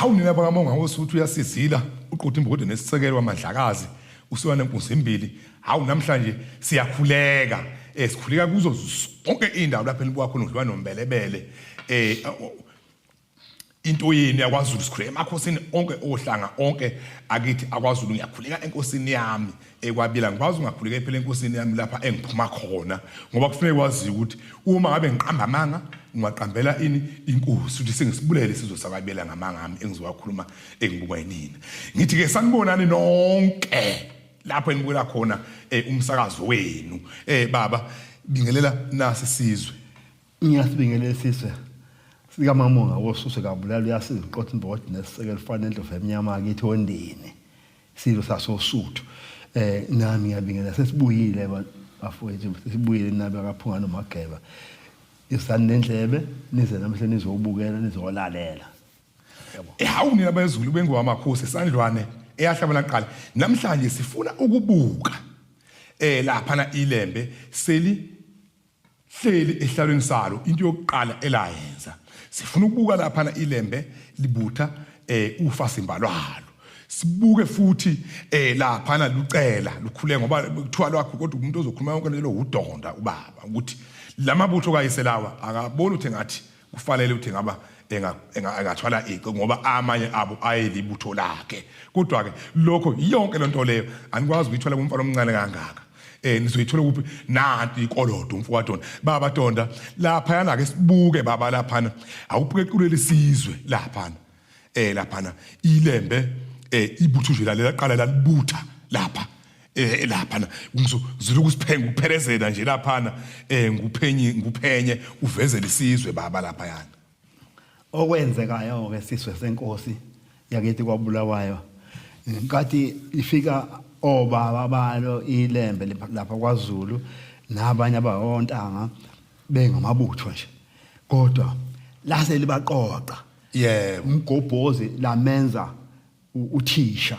Hawu nina bakamonga wosuthu uyasizila uqotha imbokodo nesisekelo kwaMandlakazi usuka nenkunzi embili. Hawu namhlanje siyakhuleka sikhuleka kuzo zonke indawo lapho enibuka khona udliwa nombelebele into yenu yakwaZulu. Sikhuleka emakhosini onke ohlanga onke akithi akwaZulu. Ngiyakhuleka enkosini yami ekwabila, ngikwazi ungakhuleka phela enkosini yami lapha engiphuma khona, ngoba kufuneka kwaziwe ukuthi uma ngabe ngiqamba amanga ngingaqambela ini inkosi ukuthi sengisibulele isizwe sakwabila ngamanga ami engizowakhuluma engibuka yinina. Ngithi ke sanibonani nonke lapho enibukela khona umsakazo wenu. Baba, bingelela nasi isizwe. Ngiyasibingelela isizwe sikaMamonga wosuse kabulala uyasiza uqotha imbokode nesisekelo fana nendlovu emnyama akithi ondini silo sasosuthu. Nami ngiyabingelela, sesibuyile bafowethu, sesibuyile nabe akaphunga nomageba. Isani nendlebe nize namhlanje nizobukela nizolalela. Yabo. Hawu nina bezulu bengowamakhosi sandlwane eyahlabana kuqala. Namhlanje sifuna ukubuka laphana ilembe seli hleli ehlalweni salo, into yokuqala elayenza. Sifuna ukubuka laphana ilembe libutha ufasimba lwalo. Sibuke futhi laphana lucela lukhule, ngoba kuthiwa lwakho, kodwa umuntu ozokhuluma yonke lelo udonda ubaba ukuthi lamabutho kayise lawa akaboni ukuthi ngathi kufanele ukuthi ngaba engathwala iqe, ngoba amanye abo ayelibutho lakhe. Kodwa ke lokho yonke lento leyo anikwazi ukuyithola kumfana omncane kangaka. Nizoyithola kuphi? Nanti ikolodo umfo kaDonda. Baba Donda, laphayana ke sibuke baba laphana, awubuke kuleli sizwe laphana laphana ilembe ibutho nje lalela qala lalibutha lapha laphana ngizozula ukusiphenga ukuphelezela nje laphana nguphenyi nguphenye uvezele isizwe baba laphayana. Okwenzekayo ke sizwe senkosi yakithi kwaBulawayo, ngenkathi ifika obaba balo ilembe lapha kwaZulu nabanye abawontanga bengamabutho nje, kodwa lase libaqoqa. Yebo. Umgobhozi lamenza uthisha.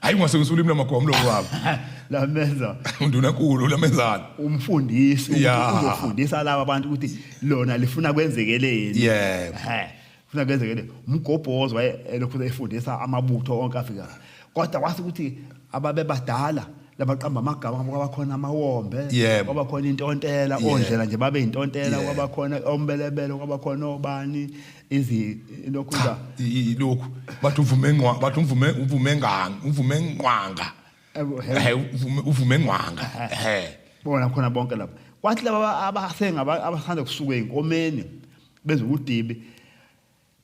Hayi, ungasebenzisa ulimi lwamagoma lo baba. Lamenza undunankulu lamenzani? Umfundisi uzofundisa laba abantu ukuthi lona lifuna kwenzekeleni. Yebo. Funa kwenzekele umgobhozi waye elokhu efundisa amabutho onke afika, kodwa kwase ukuthi ababebadala labaqamba amagama kwabakhona amawombe, kwabakhona intontela, ondlela nje babe intontela, kwabakhona ombelebele, kwabakhona obani izi lokhu. Cha, lokhu bathi uvume ngqwa, bathi uvume uvume nganga, uvume ngqwanga. Uvume ngqwanga. Bona khona bonke lapha kwathi laba abasenga abasanda kusuka ey'nkomeni benza ubudibi,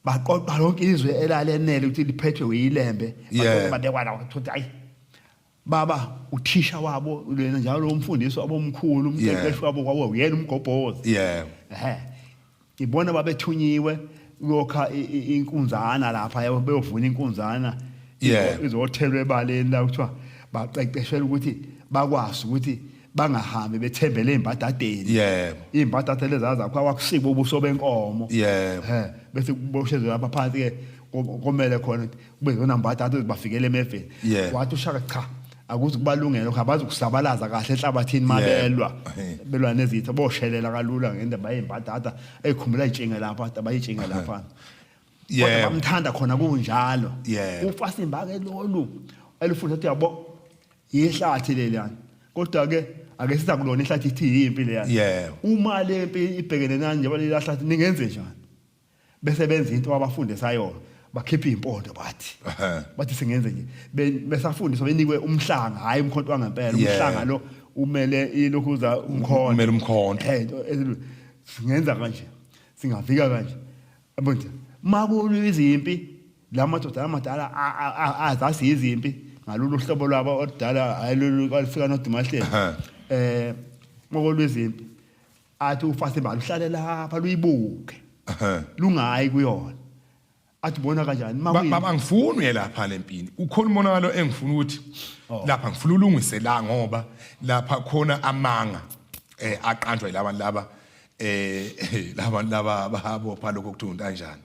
baqoqa lonke izwe elalenele ukuthi liphethwe yilembe, babekwa la ukuthi hayi baba uthisha wabo lena njalo umfundisi wabo omkhulu, umqeqeshi wabo kwawo uyena umgobhozi. Ibona babethunyiwe kuyokha inkunzana lapha beyovuna inkunzana izothelwa ebaleni la kuthiwa baqeqeshelwa ukuthi bakwazi ukuthi bangahambi bethembele ey'mbadadeni. Iy'mbadada lezi azakho awakusika ubuso benkomo. Bese kuboshezwe lapha phansi-ke komele khona kube zona mbadada ezibafikele emeveni. Wathi uShaka cha, akuze kubalungele lokho, abazi ukusabalaza kahle enhlabathini mabelwa belwa nezitha, boshelela kalula ngendaba yey'mbadada ey'khumbula y'tshinge lapha abayitshinge lapha. Kodwa bamthanda khona kunjalo. Ufasimba-ke lolu elufunda ukuthi yabo yihlathi leliyana, kodwa ke ake siza kulona ihlathi ithi yimpi leyana. Uma le mpi ibhekene nani njengoba leli hlathi ningenze njani? Bese benza into abafundisa yona, bakhipha impondo bathi bathi singenze nje. Besafundiswa benikwe umhlanga, hayi umkhonto wangempela, umhlanga lo umele ilokhuza umkhonto. Umele umkhonto. Singenza kanje, singavika kanje, yabo nje makulwa izimpi la madoda amadala azazi izimpi ngalolu hlobo lwabo oludala, hayi lolu alufika noDumahleni. Makulwa izimpi athi uFasimba luhlale lapha luyibuke, lungayi kuyona, athi bona kanjani. Baba, angifuni uye lapha lempini, kukhona umonakalo engifuna ukuthi lapha ngifuna ulungise la, ngoba lapha khona amanga aqanjwa yilabantu laba labantu laba babopha lokho kuthiwa untanjani.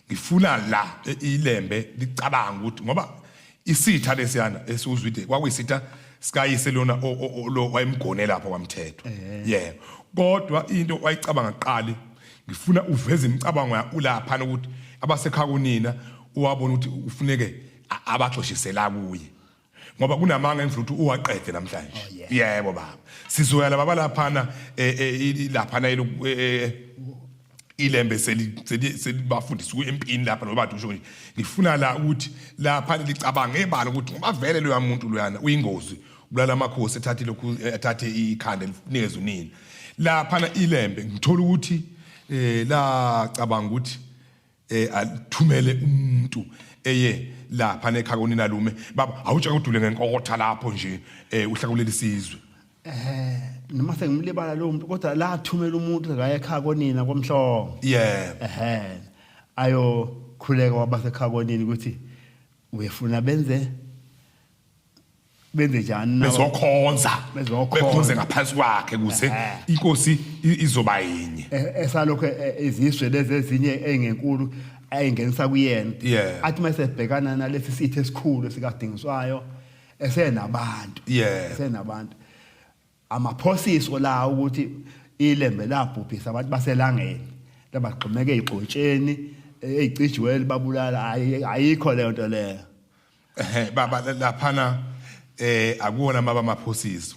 Ngifuna la ilembe licabanga ukuthi ngoba isitha lesiyana esiwuzwide kwakuyisitha sikayise lona lo wayemgone lapho kwamthetho. Yebo, kodwa into wayicabanga kuqali, ngifuna uveze imicabango ulapha ukuthi abasekhaya kunina uwabona ukuthi ufuneke abaxoshise la kuye ngoba kunamanga engifuna ukuthi uwaqede namhlanje. Oh, Yebo baba, sizoya laba laphana laphana ilembe selibafundisa empini lapha noba usho nje ngifuna la ukuthi lapha licabange ebala ukuthi ngoba vele loya muntu loyana uyingozi, ubulala amakhosi, ethathe lokhu, ethathe ikhanda linikeze unina lapha ilembe. Ngithola ukuthi la cabanga ukuthi athumele umuntu eye lapha nekhaya konina lume. Baba, awutshaka udule ngenkokotha lapho nje uhlakulela isizwe. Noma sengimlibala lo muntu, kodwa la thumela umuntu ngaye ekhaya konina komhlongo. Ayokhuleka wabasekhaya konina ukuthi uyefuna benze njani nabo? Bezokhonza. Bezokhonza. Bekhonze ngaphansi kwakhe kuze inkosi izoba yinye. Esalokho izizwe lezi ezinye engenkulu ayingenisa kuyena. Athi mase ebhekana nalesi sithe esikhulu sikadingiswayo esenabantu. Esenabantu. Amaphosiso la ukuthi ilembe labhubhisa abantu baselangeni labagxumeke ezigxotsheni ezicijiwele babulala, ayikho leyo nto leyo. Baba, laphana akuwona maba amaphosiso,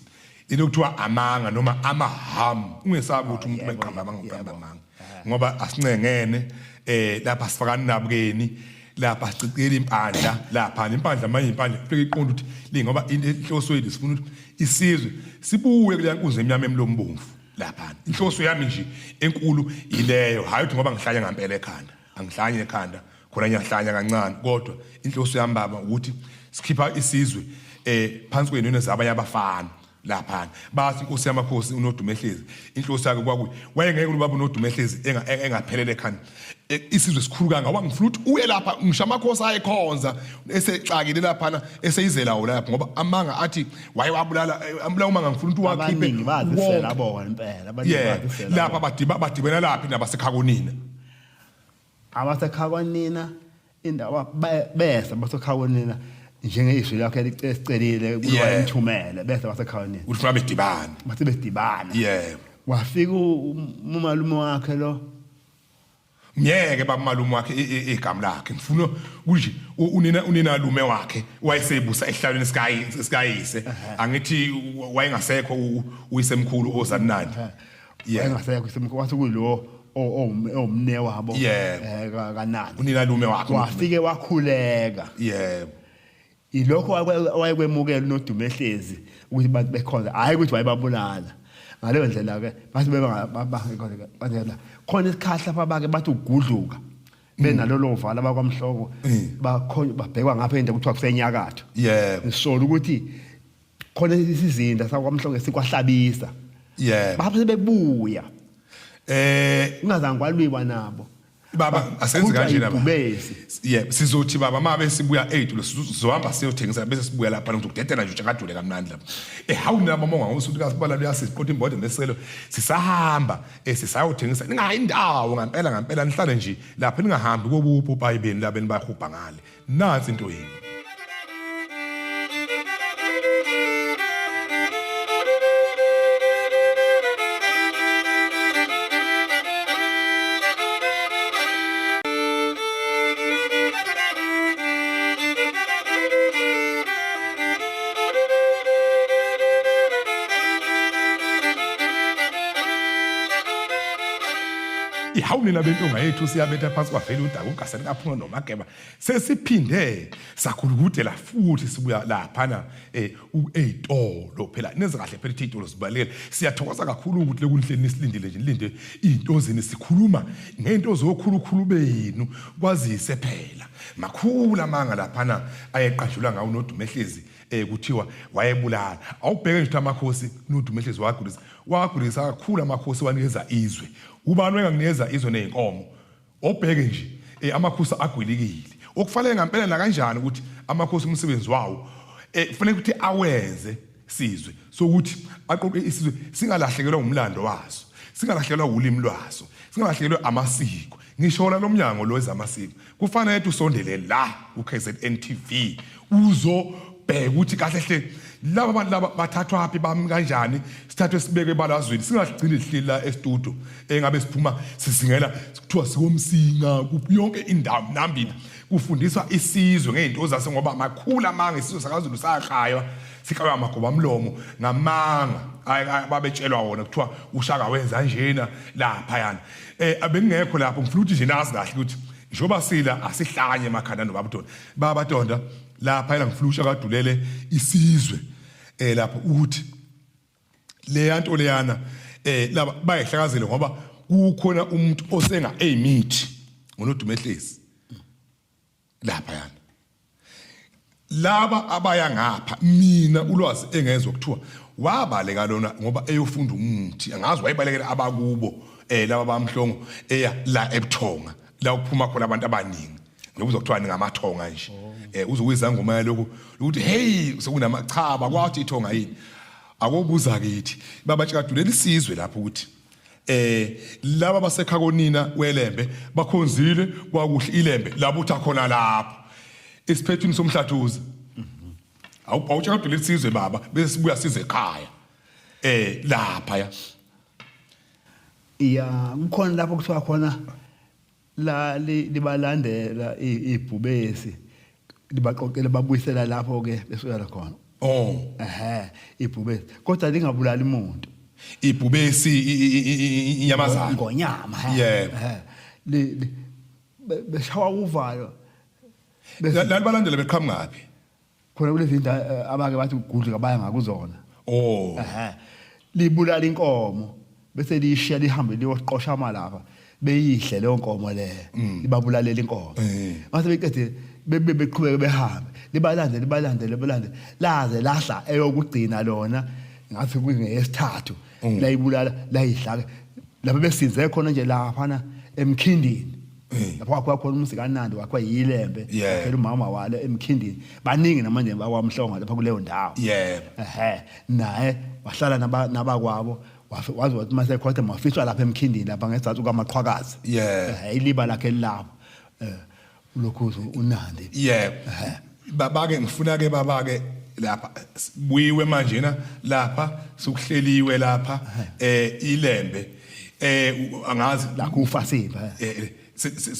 into kuthiwa amanga noma amaham. Ungesabi ukuthi umuntu meqamba amanga uqamba amanga, ngoba asincengene lapha sifakani nabukeni lapha sicicela impandla lapha impandla manje impandla kufike iqonda ukuthi li ngoba inhloso yethu sifuna ukuthi isizwe sibuye kuleya nkunzi emnyama emlombomvu lapha. Inhloso yami nje enkulu yileyo, hayi ukuthi ngoba ngihlanya ngempela ekhanda, angihlanye ekhanda khona, ngiyahlanya kancane, kodwa inhloso yami baba ukuthi sikhipha isizwe phansi kwenene zabanye abafana lapha. Bathi inkosi yamakhosi uNodumehlezi inhloso yakhe kwakuyi wayengeke ubaba uNodumehlezi engaphelele ekhanda isizwe sikhulu kanga wangifuna ukuthi uye lapha ngisho amakhosi ayekhonza esexakile laphana eseyizela lapha, ngoba amanga athi wayewabulala ambulala uma ngifuna ukuthi wakhiphe abaningi bazisela bona impela, abaningi bazisela lapha badibena laphi nabasekhakonina. Abasekhakonina indawo bese basekhakonina njengezwi lakhe elicelile kuba emthumele bese basekhakonina ukuthi funa bedibane, bathi bedibana. Wafika umalume wakhe lo Ngeke baba malume wakhe igama lakhe ngifuna kunje unina lume wakhe wayesebusa ehlalweni sikayise, angithi wayengasekho uyisemkhulu ozanandi. Wayengasekho uyisemkhulu, wathi kulo owumne wabo kanani unina lume wakhe wafike wakhuleka. Ilokho wayekwemukela uNodumehlezi ukuthi bantu bekhonza, hayi ukuthi wayebabulala ngaleyo ndlela ke. Bathi beba khona isikhathi lapha bake bathi ugudluka benalolo vala bakwamhloko bakhona babhekwa ngapha into kuthiwa kusenyakatho. Ngisola ukuthi khona isizinda sakwamhloko sikwahlabisa. Baphe bebuya. Ungazange kwalwiwa nabo. Baba, asenze kanje lapha. Yebo, sizothi baba mabe sibuya 8 sizohamba siyothengisa bese sibuya lapha ngizokudedela nje utshakadule kamnandi lapha. Hawu nabo monga ngosuku kasibala luyasiqotha imbode neselo sisahamba sisayothengisa ningayi indawo ngempela ngempela nihlale nje lapha ningahambi kobupopayi benu la benibahubha ngale. Nansi into yenu. Hawu nina bentonga yethu siyabetha phansi kwavela udaka ugasani kaphuma nomageba sesiphinde sakhulukudela futhi sibuya laphana ey'tolo phela nenze kahle phela iy'tolo zibalulekile. Siyathokoza kakhulu ukuthi lekunihleni nisilindile nje nilinde iy'nto zenu, sikhuluma ngey'nto zokhulukhulu benu kwazise phela makhulu amanga laphana ayeqanjulwa ngawo uNodumehlezi kuthiwa wayebulala. Awubheke nje ukuthi amakhosi uNodumehlezi wagulisa wagulisa kakhulu amakhosi wanikeza izwe. Ubani wayengakunikeza izwe ney'nkomo? Obheke nje amakhosi agwilikile. Okufanele ngempela na kanjani ukuthi amakhosi umsebenzi wawo kufanele ukuthi awenze sizwe sokuthi aqoqe isizwe singalahlekelwa umlando waso, singalahlekelwa ulimi lwaso, singalahlekelwa amasiko. Ngisho la lomnyango lo wezamasiko kufanele usondele la ku KZN TV uzobheka ukuthi kahle hle Laba bantu laba bathathwaphi, bami kanjani, sithathwe sibeke ebalazweni, singagcini sihleli la e-studio engabe siphuma sisingela kuthiwa sikomsinga kuphi yonke indawo nambili kufundiswa isizwe ngey'nto zase, ngoba makhulu amanga. Isizwe sakaZulu saklaywa, siklaywa amagobamlomo ngamanga babetshelwa wona, kuthiwa uShaka wenza njena laphayana. Abengekho lapho, ngifuna ukuthi nje nazi kahle ukuthi njengoba sila asihlanye emakhanda nobaba Donda, baba Donda lapha, ngifuna uShaka adulele isizwe lapho ukuthi leya nto leyana laba bayihlakazele, ngoba kukhona umuntu osenga eyimithi ngonodumehlezi lapha yana. Laba abaya ngapha, mina ulwazi engezwe kuthiwa wabaleka lona ngoba eyofunda umuthi, angazi wayebalekela abakubo laba bamhlongo, eya la ebuthonga la kuphuma khona abantu abaningi, ngoba kuthiwa ningamathonga nje. Uzokuyizanga ngoma yalokho ukuthi hey, sekunamachaba kwathi ithonga yini, akobuza kithi baba tshikadulela isizwe lapho ukuthi laba basekhakonina welembe bakhonzile kwakuhle ilembe labutha khona lapho esiphethwini somhlathuza. Awutshakadulela isizwe baba, bese sibuya size ekhaya lapha ya. Ya, kukhona lapho kuthiwa khona la libalandela ibhubesi, libaqoqele, babuyisela lapho ke besuka khona. Oh. Ehhe, ibhubesi kodwa lingabulali umuntu. Ibhubesi inyamazana. Ngonyama. Yebo. Ehhe, beshawa uvalo. Lalibalandela beqhamukaphi? Khona kulezi indawo abake bathi ugudlu kabaya ngakuzona. Oh. Ehhe, libulala inkomo bese liyishiya, lihambe liyoqosha amalapha, beyihle leyo nkomo leyo, libabulalela inkomo. Mase beqede bebe beqhubeke behambe, libalande, libalande, libalande, laze lahla eyokugcina lona, ngathi kungeyesithathu layibulala, layidla lapho besinze khona nje laphana emkhindini, lapho kwakhiwa khona umuzi kaNandi, wakhiwa yilembe, wakhela umama walo emkhindini. Baningi namanje bakwamhlonga lapha kuleyo ndawo. Ehe, naye wahlala nabakwabo, waze wathi mase khotha mafihlwa lapha emkhindini lapha ngezathu kwamaqhwakazi. Ehe, iliba lakhe lilapho ulokhu uNandi. Yebo babake, ngifuna ke babake lapha sibuyiwe manje na lapha sokuhleliwe lapha ilembe angazi la kufasimba.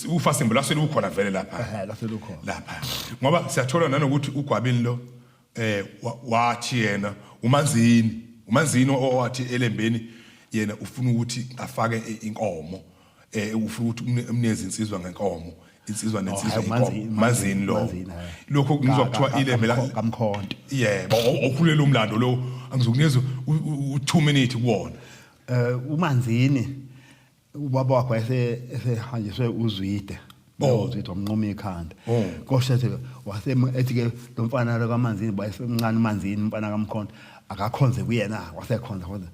Ufasimba lwaselukhona vele lapha. Ehe, laselukhona. Lapha ngoba siyathola nanokuthi ugwabini lo wathi yena uManzini owathi elembeni yena ufuna ukuthi afake inkomo, ufuna ukuthi umnikeze insizwa ngenkomo, insizwa nensizwa. Oh, inkomo Manzini lo. Lokho ngizwa kuthiwa ilembe la kamkhonto. Yebo, awukhulele umlando lo, angizokunikeza u2 minute kuwona. UManzini ubaba wakhe wayese esehanjiswe uZwide. Oh. UZwide wamnquma ikhanda. Oh. Koshethe wase ethi ke lo mfana lo kaManzini, wayesemncane uManzini, umfana kaMkhonto, akakhonze kuyena, wasekhonza khonza.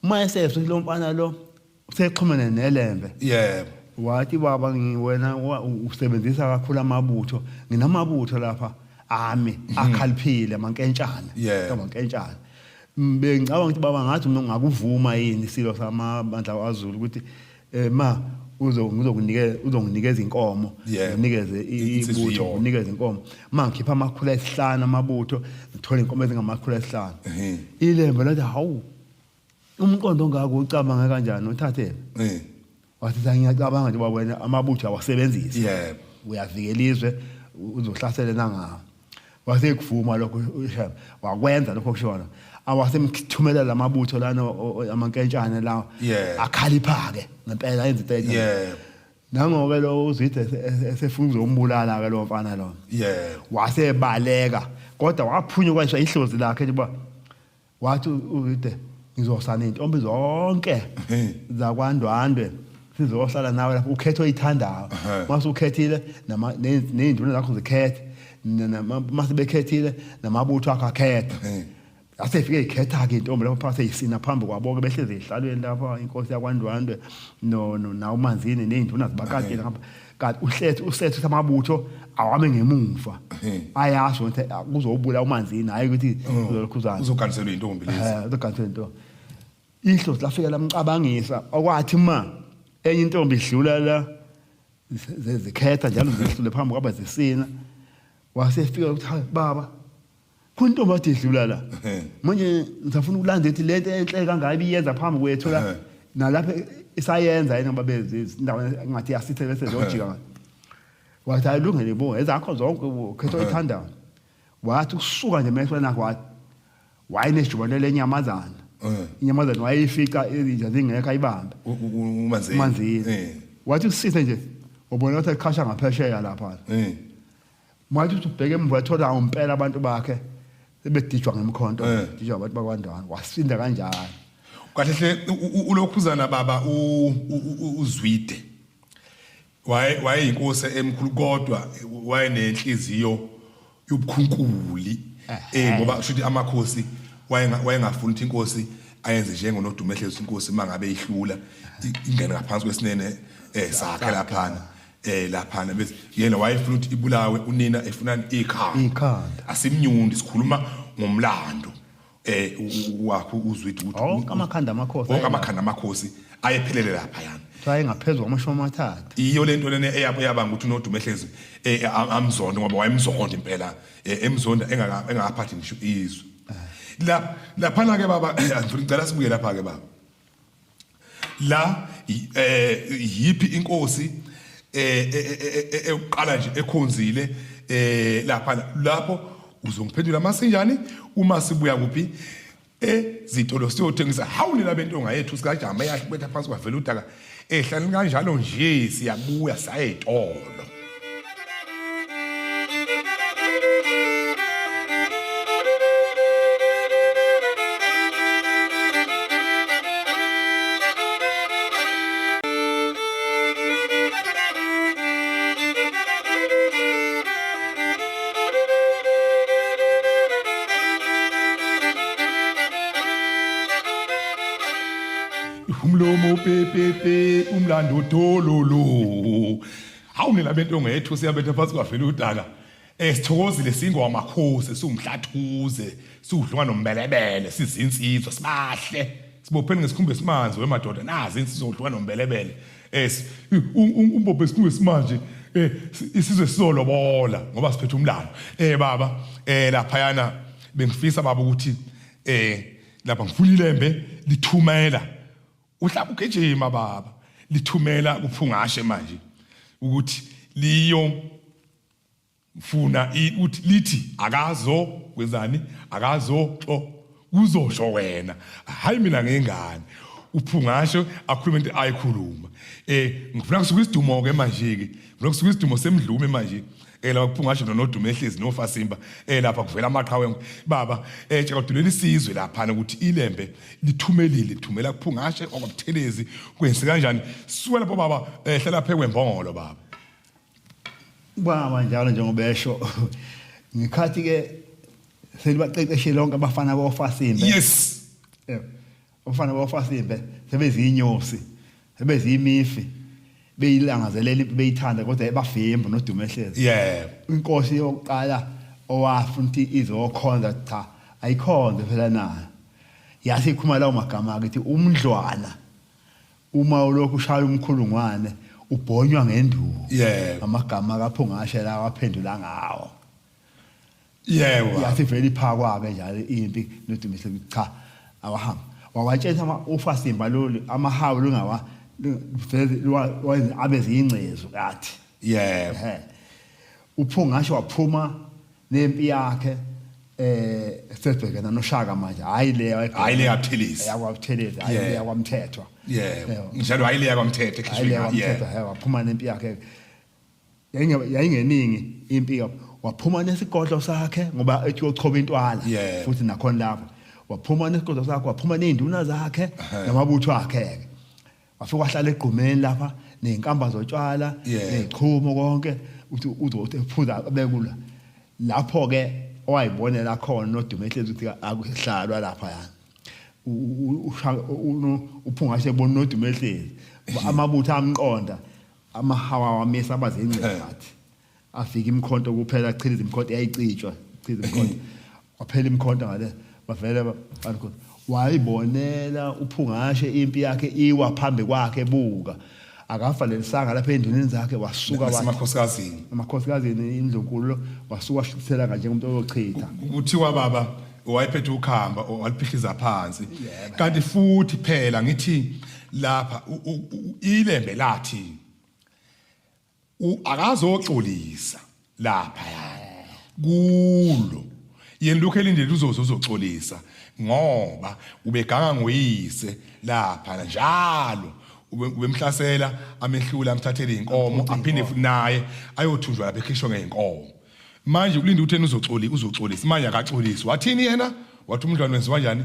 Uma esezwe lo mfana lo usexhumene nelembe, wathi baba ngiwena usebenzisa kakhulu amabutho, nginamabutho lapha ami akhaliphile, amankentshana. Amankentshana. Bengicabanga ukuthi baba ngathi mina ngakuvuma yini isilo samabandla kwaZulu ukuthi ma uzo ngizokunikeza, uzonginikeza inkomo, nginikeze Insizwa ibutho, iyodwa. nginikeze inkomo ma ngikhipha 500 amabutho, ngithola inkomo ezingama-500. Ilembe lathi hawu, umqondo ongaka ucabange kanjani, uthathe? Wathi sa ngiyacabanga nje baba, wena amabutho awasebenzisi, uyavikela izwe, uzohlasela nangawo. Wasekuvuma lokho uShembe, wakwenza lokho kushona, awasemthumela lamabutho lana amankentshane lawa, akhalipha ke ngempela, yenza into enye. Nangoke lo uZwide esefuna ukuzombulala ke lo mfana lo, wasebaleka, kodwa waphunyuka kwayiswa ihlozi lakhe nje uba wathi uZwide ngizosana intombi zonke zakwaNdwandwe, sizohlala nawe lapho, ukhethe oyithandayo. Mase ukhethile, ney'nduna zakho zikhethe, mase bekhethile, namabutho akho akhethe. Asefike ikhetha-ke intombi lapho phakathi, eyisina phambi kwabo-ke, behlezi ey'hlalweni lapha inkosi yakwaNdwandwe nawo uManzini ney'nduna zibakatile ngapha, kanti uhlethe usethe ukuthi amabutho awame ngemuva, ayasho ukuthi kuzobula uManzini, hhayi ukuthi uzolokhuzana. Uzoganiselwa intombi lezi. Uzoganisela intombi. Ihlozi lafika lamcabangisa, okwathi ma enye intombi idlula la zikhetha njalo, zidlule phambi kwaba zisina, wasefika ukuthi hayi baba. Khona intombi ade idlula la. Manje ngisafuna ukulanda ethi lento enhle kangaka ibiyenza phambi kwethu la. Nalapha isayenza yini ngoba bezindawo ngathi yasithe bese zojika. Wathi ayilungele bo ezakho zonke khetha oyithandayo. Wathi kusuka nje emehlweni akhe wathi wayenejubane lenyamazana. Inyamazana wayeyifica izinja zingekho ayibambe. Umanzini. Umanzini. Wathi usithe nje ubona ukuthi eqhasha ngaphesheya lapha. Wathi uthi ubheke emuva wathola ngempela abantu bakhe sebedijwa ngemkhonto, dijwa abantu bakwaNdwana. Wasinda kanjalo. Kahle hle ulokhuzana baba uZwide. Waye wayeyinkosi emkhulu kodwa wayenenhliziyo yobukhunkuli. Ngoba shuthi amakhosi wayengafuni ukuthi inkosi ayenze njengoNodumehlezi inkosi mangabe ihlula ingene ngaphansi kwesinene sakhe laphana. Laphana bese yena wayefuna ukuthi ibulawe unina efuna ikhanda. Ikhanda. Asimnyundi sikhuluma ngomlando. Wakho uZwide ukuthi wonke amakhanda amakhosi wonke amakhanda amakhosi ayephelele lapha yana. Kuthiwa ayengaphezulu kwamashumi amathathu. Iyo lento lena eyabanga ukuthi uNodumehlezi amzonde ngoba wayemzonda impela emzonda engakaphathi ngisho izwe. La laphana ke baba ngifuna ngicela sibuye lapha ke baba. La yipi inkosi eyokuqala nje ekhonzile lapha lapho uzongiphendula masinjani uma sibuya kuphi ezitolo siyothengisa. Hawu nina bentonga yethu sikajama eyahlubetha phansi kwavela udaka ehlaleni kanjalo nje siyabuya saye ezitolo. Umlomo pepepe umlando dololo. Hawu nina bentonga yethu siyabetha phansi kwavela udaka. Sithokozile singwa amakhosi siwumhlathuze siwudlunga nombelebele sizinsizwa sibahle sibopheni ngesikhumba esimanzi wemadoda nazi insizwa udlunga nombelebele. Umbophe isikhumba esimanje isizwe sizolobola ngoba siphethe umlando. Baba laphayana bengifisa baba ukuthi lapha ngifuna ilembe lithumela uhlaba ugijima baba lithumela kuphungashe manje ukuthi liyo funa uthi lithi akazo kwenzani akazoxo kuzosho wena hayi mina ngengane uphungashe akhulume into ayikhuluma. Ngifuna kusuka isidumo ke manje ke ngifuna kusuka isidumo semdlume manje lapha kuphungashe noNodumehlezi noFasimba lapha kuvela amaqhawe baba tshakadulela isizwe lapha ukuthi ilembe lithumelile lithumela kuphungashe okwabuthelezi kwenze kanjani suka lapho baba hlala phe kwembongolo baba. Kwaba njalo njengoba esho ngikhathi ke selibaqeqeshile lonke abafana boFasimbe. Yes. Yebo. Abafana boFasimbe sebezinyosi, sebezimifi, beyilangazelela impi beyithanda kodwa ebafimba noDumehlezi. Yebo. Inkosi yokuqala owafuna ukuthi izokhonza cha ayikhonze phela na. Yathi ikhuluma lawo magama akithi umdlwana uma ulokhu ushaya umkhulungwane ubhonywa ngenduku. Yebo. Amagama kaPhungashe la waphendula ngawo. Yebo. Yathi vele iphakwa ke njalo impi noDumise cha awahamba. Wawatshela uFasimba lolu amahawu lungawa vele abe zingcezu kathi. Yebo. Uphungashe waphuma nempi yakhe sebhekena noShaka manje hayi le hayi le yaButhelezi yakwaButhelezi hayi le yakwaMthethwa. Yebo. Njalo hayi le yakwaMthethwa ekhishwe yakwaMthethwa waphuma nempi yakhe yayingeningi impi waphuma nesigodlo sakhe ngoba ethi uyochoba intwala futhi nakhona lapho waphuma nesigodlo sakhe waphuma nezinduna zakhe namabutho akhe wafika wahlala egqumeni lapha nezinkamba zotshwala nezichumo konke uthi uzothi ephuza abekula lapho ke owayibonela khona noDumehlezi ukuthi akuhlalwa lapha yana uPhungashe bona noDumehlezi amabutho amqonda amahawa wamisa abazingcekathi afika imkhonto kuphela achiliza imkhonto yayicitshwa chiliza imkhonto waphela imkhonto ngale bavele bakhona wayibonela uPhungashe impi yakhe iwa phambi kwakhe buka Akavalelisanga lapha enduneni zakhe, wasuka wathi Nasemakhosikazi. Amakhosikazini, indlunkulu, wasuka washuthela kanje umuntu oyochitha. Kuthiwa baba wayephethe ukhamba waliphihliza phansi. Kanti futhi phela ngithi lapha ilembe lathi akazoxolisa lapha yani kulo yena lokhu elindele uzoze uzoxolisa ngoba ubeganga ngoyise lapha njalo, ubemhlasela, amehlula, amthathele inkomo, aphinde futhi naye ayothunjwa lapha, ekhishwe ngey'nkomo. Manje ulinde ukuthi yena uzoxolisa, manje akaxolisi. Wathini yena? Wathi umdlwane wenziwa kanjani?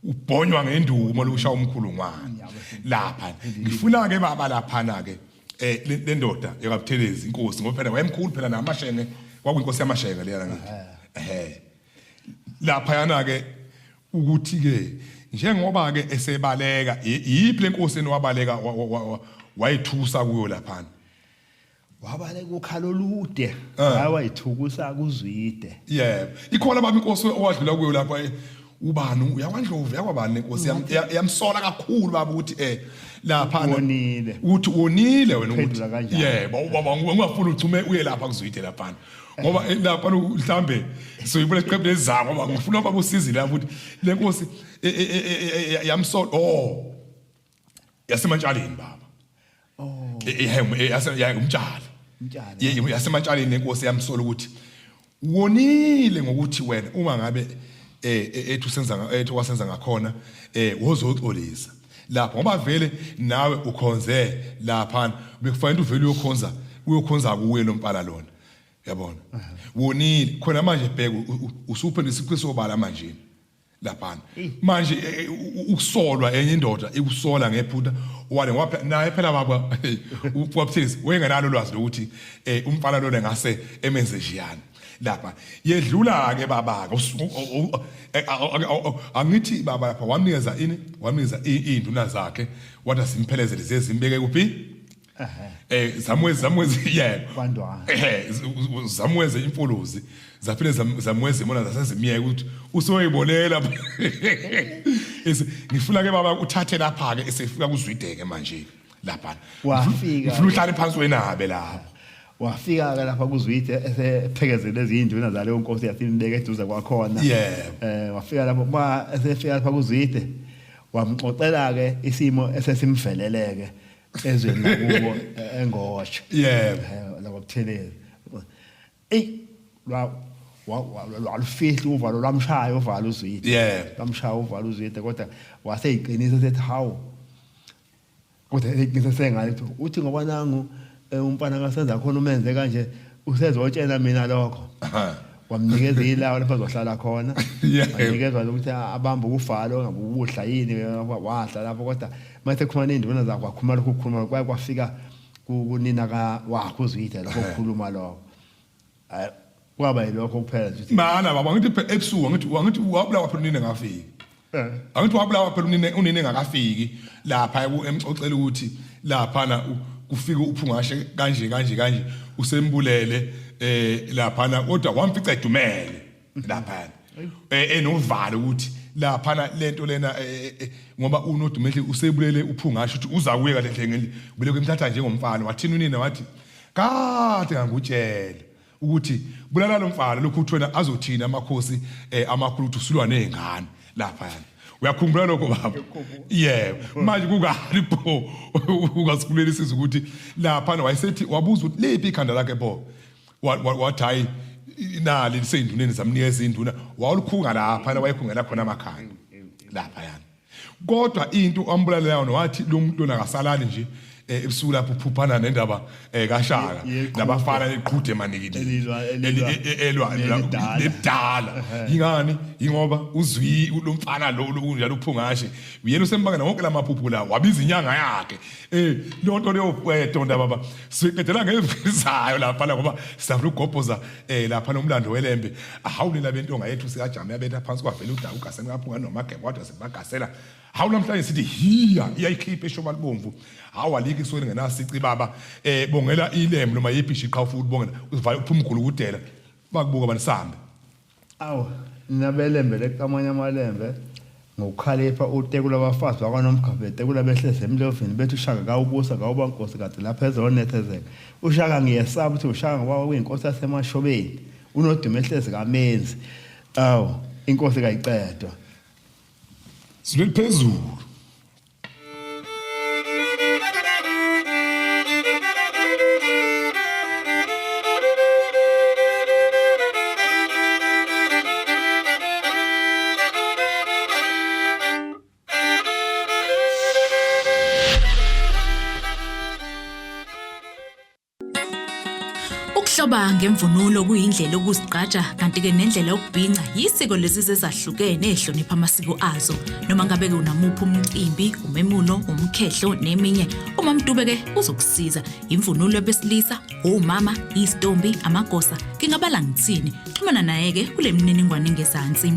Ubhonywa ngenduku uma ushaya umkhulungwane lapha. Ngifuna-ke baba laphana-ke le ndoda yakabuthelezi, inkosi, ngoba phela wayemkhulu phela namashenge, kwakuyinkosi yamashenge leyana ngithi lapha yana ke ukuthi ke njengoba ke esebaleka, yiphi lenkosi enowabaleka wayithusa kuyo laphana? Wabaleka ukhalo olude. Hayi, wayithukusa kuzwide. Yebo, ikhona baba inkosi owadlula kuyo lapha, ubani, uyakwandlovu, yakwabani lenkosi yamsola kakhulu baba ukuthi lapha Wonile. Ukuthi wonile wena ukuthi Uphendula kanjani? Yebo baba, ungafuni uchume uye lapha kuzwide laphana ngoba lapha mhlambe soyibona iqembu lezamo ngoba ngifuna baba usizile lapho ukuthi lenkosi yamsola, oh, yasemantshaleni baba. Oh. Umtshali. Umtshali. Yasemantshaleni lenkosi yamsola ukuthi wonile ngokuthi wena uma ngabe ethu senza ethu wasenza ngakhona wozoxolisa lapha ngoba vele nawe ukhonze lapha, bekufanele uvele uyokhonza kuye lo mfana lona, yabona, wonile khona. Manje bheka, usuphendula isiqiso manje laphana. Manje ukusolwa enye indoda ikusola ngephutha wale, ngoba naye phela baba uBaptist wayengenalo ulwazi lokuthi umfana lona ngase emenze njiyani lapha. Yedlula ke baba ke, angithi baba lapha wamnikeza ini, wamnikeza iy'nduna zakhe, wathi asimphelezele ziye zimbeke kuphi, zamweze yebo. Kwandwana. Zamweze imfolozi, zaphinde zamweze imona, zasezimiyeka ukuthi usoyibonela. Ngifuna ke baba uthathe lapha ke esefika kuzwideke manje lapha. Wafika. Ngifuna uhlale phansi wenabe lapho. Wafika ke lapha kuzwide esephekezele ezinduna zaleyo nkosi yasimbeka eduze kwakhona. Wafika lapho, ma esefika lapha kuzwide wamxoxela ke isimo esesimveleleke ezweni lakubo engosho. Lakwabuthelezi. Ey, lwa lwalufihla uvalo, lwamshaya uvalo uzwide. Lwamshaya uvalo uzwide, kodwa waseyiqinisa sethi hawu, kodwa eyiqinisa sengale ukuthi uthi ngoba nangu umfana kasenza khona umenze kanje, usezotshela mina lokho. Wamnikeza ilawo lapho azohlala khona. Wanikezwa ukuthi abambe ukufalo ngabe ubudla yini, wadla lapho, kodwa mase kukhuluma ney'nduna zakho wakhuluma lokhu kukhuluma kwaye kwafika kunina ka wakhe uzwide lokho kukhuluma lokho. Hayi, kwaba yilokho kuphela nje ukuthi Mana baba, ngithi ebusuku, angithi wabulawa phela unina engafiki. Angithi wabulawa phela unina engakafiki lapha, emxoxela ukuthi laphana kufike uphungashe kanje kanje kanje, usembulele laphana, kodwa wamfica edumele laphana, enovalo ukuthi laphana lento lena ngoba unodumehle usebulele uphungashe ukuthi uza kuye kahle hle ngendlela ubelokhu emthatha njengomfana. Wathini unina? Wathi kade ngangutshela ukuthi bulala lo mfana lokhu, uthi wena azothini amakhosi amakhulu ukuthi usulwa nezingane lapha yana. Uyakhumbula lokho baba? Yebo. Manje kungani pho ungasikhuleli sizwe ukuthi lapha wayesethi, wabuza ukuthi liphi ikhanda lakhe pho? Wathi hayi, nali liseyinduneni, zamnikeza induna, wawulikhunga lapha wayekhungela khona amakhanda lapha yana. Kodwa into ambulalela yona, wathi lo muntu lona akasalali nje ebusuku lapho uphuphana nendaba kaShaka nabafana eqhude emanikini. Elwa elwa nelidala. Nedala ingani, ingoba uzwi lo mfana lo kunjalo uphungashe uyena usembangela wonke lamaphupho la, wabiza inyanga yakhe leyo nto leyo tonda baba siqedela ngevizayo lapha la ngoba sifuna ukugobhoza lapha nomlando welembe. Hawu, nina bentonga yethu sikajama yabetha phansi kwavela udaka ugaseni kaphunga nomagebe kodwa sibagasela. Hawu, namhlanje sithi hiya iyayikhipha eshoba libomvu. Hawu, alikho isweni ngenasici baba, bongela ilembu noma yiphi ishiqa ufuna ukubongela, uzivala uphuma ugulukudela bakubuka banisambe. Awu, nabelembe lekamanye amalembe. Ngokukhalipha utekula abafazi bakwaNomgaba betekula behlezi emlovini bethi uShaka kawubusa kawuba nkosi kade lapha ezonethezeka. UShaka ngiyesaba ukuthi uShaka ngoba kuyinkosi yaseMashobeni unodumo ehlezi kaMenzi. Awu inkosi kayiqedwa. Silwe phezulu. Ukuhloba ngemvunulo kuyindlela yokuzigqaja kanti-ke nendlela yokubhinca yisiko lezi ezahlukene ezihlonipha amasiko azo. Noma ngabe-ke unamuphi umcimbi, umemulo, umkhehlo neminye, uMamDube-ke uzokusiza. Imvunulo yabesilisa, omama, izitombi, amagosa, ngingabala ngithini. Xhumana naye-ke kule mininingwane engezansi.